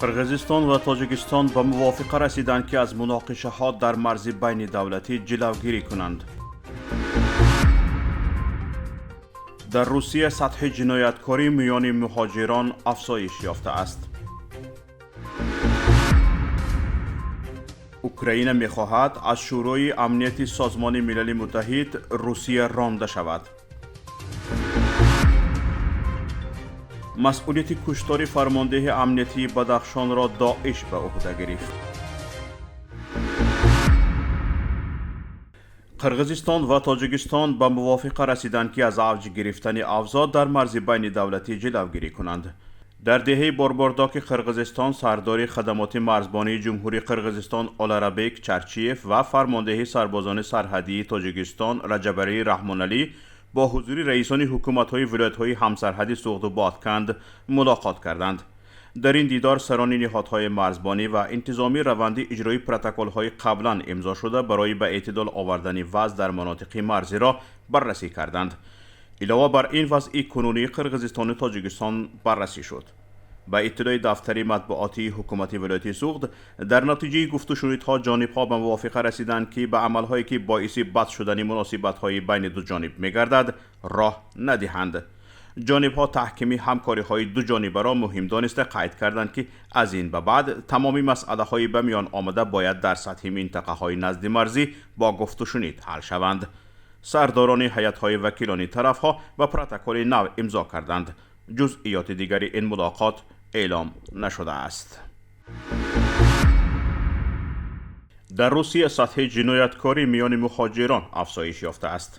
Қирғизистон ва Тоҷикистон ба мувофиқа расиданд, ки аз муноқишаҳо дар марзи байнидавлатӣ ҷилавгирӣ кунанд. Дар Русия сатҳи ҷинояткорӣ миёни муҳоҷирон афзоиш ёфтааст. Украина мехоҳад аз Шӯрои амнияти Созмони Милали Муттаҳид Русия ронда шавад. Масъулияти куштори фармондеҳи амниятии Бадахшонро Доиш ба ӯҳда гирифт. Қирғизистон ва Тоҷикистон ба мувофиқа расиданд, ки аз авҷ гирифтани авзоъ дар марзи байнидавлатӣ ҷилавгирӣ кунанд. Дар деҳаи Борбордоки Қирғизистон сардори хадамоти марзбонии Ҷумҳурии Қирғизистон Оларабек Чарчиев ва фармондеҳи сарбозони сарҳадии Тоҷикистон Раҷабалӣ Раҳмоналӣ бо ҳузури раисони ҳукуматҳои вилоятҳои ҳамсарҳади Суғду Бодканд мулоқот карданд. Дар ин дидор сарони ниҳодҳои марзбонӣ ва интизомӣ раванди иҷрои протоколҳои қаблан имзошуда барои ба эътидол овардани вазъ дар манотиқи марзиро баррасӣ карданд. Илова бар ин, вазъи кунунии Қирғизистону Тоҷикистон баррасӣ шуд. Ба иттилои дафтари матбуотии ҳукумати вилояти Суғд, дар натиҷаи гуфтушунидҳо ҷонибҳо ба мувофиқа расиданд, ки ба амалҳое, ки боиси бад шудани муносибатҳои байни ду ҷониб мегардад, роҳ надиҳанд. Ҷонибҳо таҳкими ҳамкориҳои дуҷонибаро муҳим дониста қайд карданд, ки аз ин ба баъд тамоми масъалаҳои ба миён омада бояд дар сатҳи минтақаҳои назди марзӣ бо гуфтушунид ҳал шаванд. Сардорони ҳайатҳои вакилони тарафҳо ба протоколи нав имзо карданд. Ҷузъиёти дигари ин мулоқот эълом нашудааст. Дар Русия сатҳи ҷинояткорӣ миёни муҳоҷирон афзоиш ёфтааст.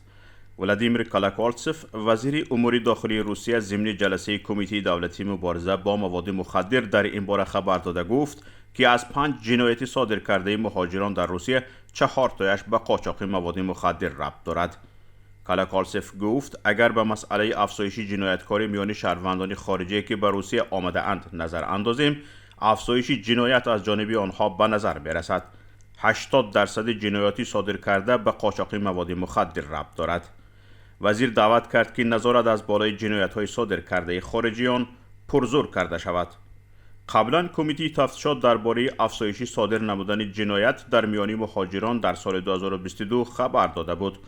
Владимир Колоколтсев, вазири умури дохилии Русия, зимни ҷаласаи Кумитаи давлатии мубориза бо маводи мухаддир дар ин бора хабар дода гуфт, ки аз 5 ҷинояти содир кардаи муҳоҷирон дар Русия 4 тояш ба қочоқи маводи мухаддир рабт дорад. Колоколтсев гуфт, агар ба масъалаи афзоиши ҷинояткорӣ миёни шаҳрвандони хориҷие, ки ба Русия омадаанд, назар андозем, афзоиши ҷиноят аз ҷониби онҳо ба назар мерасад. 80 дарсади ҷинояти содир карда ба қочоқи маводи мухаддир рабт дорад. Вазир даъват кард, ки назорат аз болои ҷиноятҳои содир кардаи хориҷиён пурзур карда шавад. Қаблан Кумитаи тафтишот дар бораи афзоиши содир намудани ҷиноят дар миёни муҳоҷирон дар соли 2022 хабар дода буд.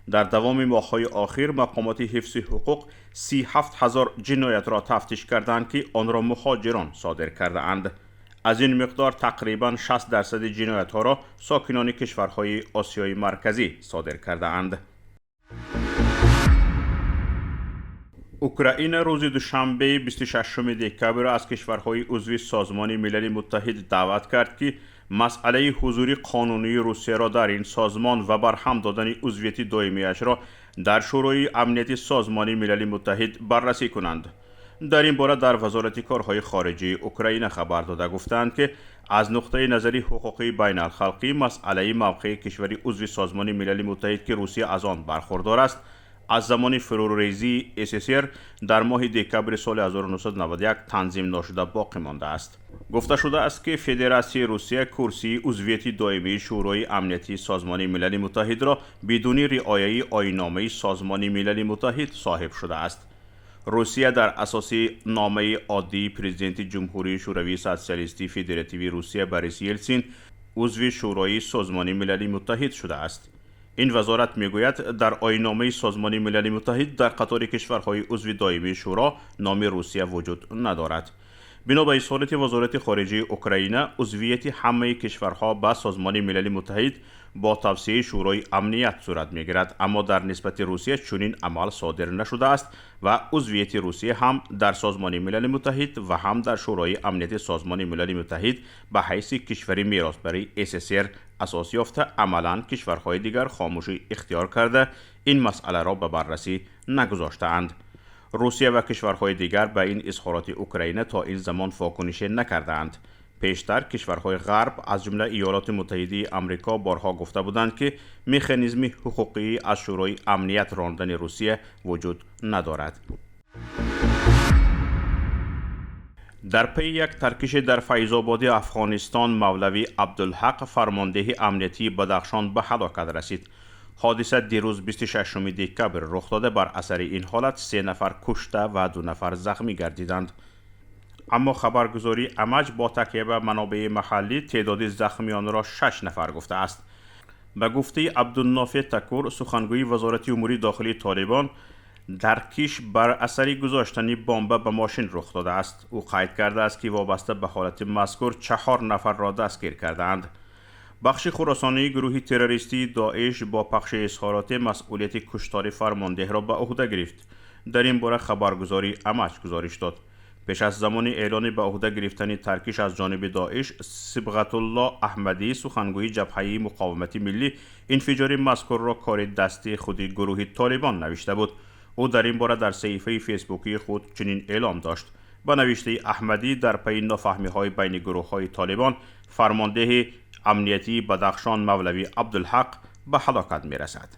Дар давоми моҳҳои охир мақомоти ҳифзи ҳуқуқ 37 ҳазор ҷиноятро тафтиш карданд, ки онро муҳоҷирон содир кардаанд. Аз ин миқдор тақрибан 60 дарсади ҷиноятҳоро сокинони кишварҳои Осиёи Марказӣ содир кардаанд. Украина рӯзи душанбе, 26 декабр, аз кишварҳои узви Созмони Милали Муттаҳид даъват кард, ки масъалаи ҳузури қонунии Русияро дар ин созмон ва барҳам додани узвияти доимиашро дар Шӯрои амнияти Созмони Милали Муттаҳид баррасӣ кунанд. Дар ин бора дар Вазорати корҳои хориҷии Украина хабар дода гуфтаанд, ки аз нуқтаи назари ҳуқуқии байналхалқӣ масъалаи мавқеи кишвари узви Созмони Милали Муттаҳид, ки Русия аз он бархурдор аст, аз замони фурӯрезии СССР дар моҳи декабри соли 1991 танзим ношуда боқӣ мондааст. Гуфта шудааст, ки Федератсияи Русия курсии узвияти доимии Шӯрои амнияти Созмони Милали Муттаҳидро бидуни риояи оинномаи Созмони Милали Муттаҳид соҳиб шудааст. Русия дар асоси номаи оддии президенти Ҷумҳурии Шӯравии Социалистии Федеративии Русия Борис Елсин узви Шӯрои Созмони Милали Муттаҳид шудааст. Ин вазорат мегӯяд, дар оинномаи Созмони Милали Муттаҳид дар қатори кишварҳои узви доимии шӯро номи Русия вуҷуд надорад. Бино ба изҳороти Вазорати хориҷии Украина, узвияти ҳамаи кишварҳо ба Созмони Милали Муттаҳид бо тавсияи Шӯрои амният сурат мегирад, аммо дар нисбати Русия чунин амал содир нашудааст ва узвияти Русия ҳам дар Созмони Милали Муттаҳид ва ҳам дар Шӯрои амнияти Созмони Милали Муттаҳид ба ҳайси кишвари меросбарии СССР асос ёфта, амалан кишварҳои дигар хомӯшӣ ихтиёр карда, ин масъаларо ба баррасӣ нагузоштаанд. Русия ва кишварҳои дигар ба ин изҳороти Украина то ин замон вокунише накардаанд. Пештар кишварҳои Ғарб, аз ҷумла Иёлоти Муттаҳидаи Амрико, борҳо гуфта буданд, ки механизми ҳуқуқии аз Шӯрои амният рондани Русия вуҷуд надорад. Дар пайи як таркиши дар Файзободи Афғонистон мавлавӣ Абдулҳақ, фармондеҳи амниятии Бадахшон, ба ҳалокат расид. Ҳодиса дирӯз, 26 декабр, рух дода, бар асари ин ҳолат се нафар кушта ва 2 нафар захмӣ гардиданд. Аммо хабаргузории Амаҷ бо такя ба манобеи маҳаллӣ теъдоди захмиёнро 6 нафар гуфтааст. Ба гуфтаи Абдунофе Такур, сухангӯи Вазорати умури дохилии Толибон, таркиш бар асари гузоштани бомба ба мошин рух додааст. Ӯ қайд кардааст, ки вобаста ба ҳолати мазкур 4 нафарро дастгир кардаанд. Бахши хуросонии гурӯҳи террористии Доиш бо пахши изҳороти масъулияти куштори фармондеҳро ба ӯҳда гирифт. Дар ин бора хабаргузории Амаҷ гузориш дод. Пеш аз замони эълони ба ӯҳда гирифтани таркиш аз ҷониби Доиш, Сибғатулло Аҳмадӣ, сухангӯи Ҷабҳаи муқовимати миллӣ, инфиҷори мазкурро кори дасти худи гурӯҳи Толибон навишта буд. Ӯ дар ин бора дар саҳифаи фейсбукии худ чунин эълом дошт. Ба навиштаи Аҳмадӣ, дар пайи нофаҳмиҳои байни гурӯҳҳои Толибон, фармондеҳи амниятии Бадахшон Мавлавӣ Абдулҳақ ба ҳалокат мерасад.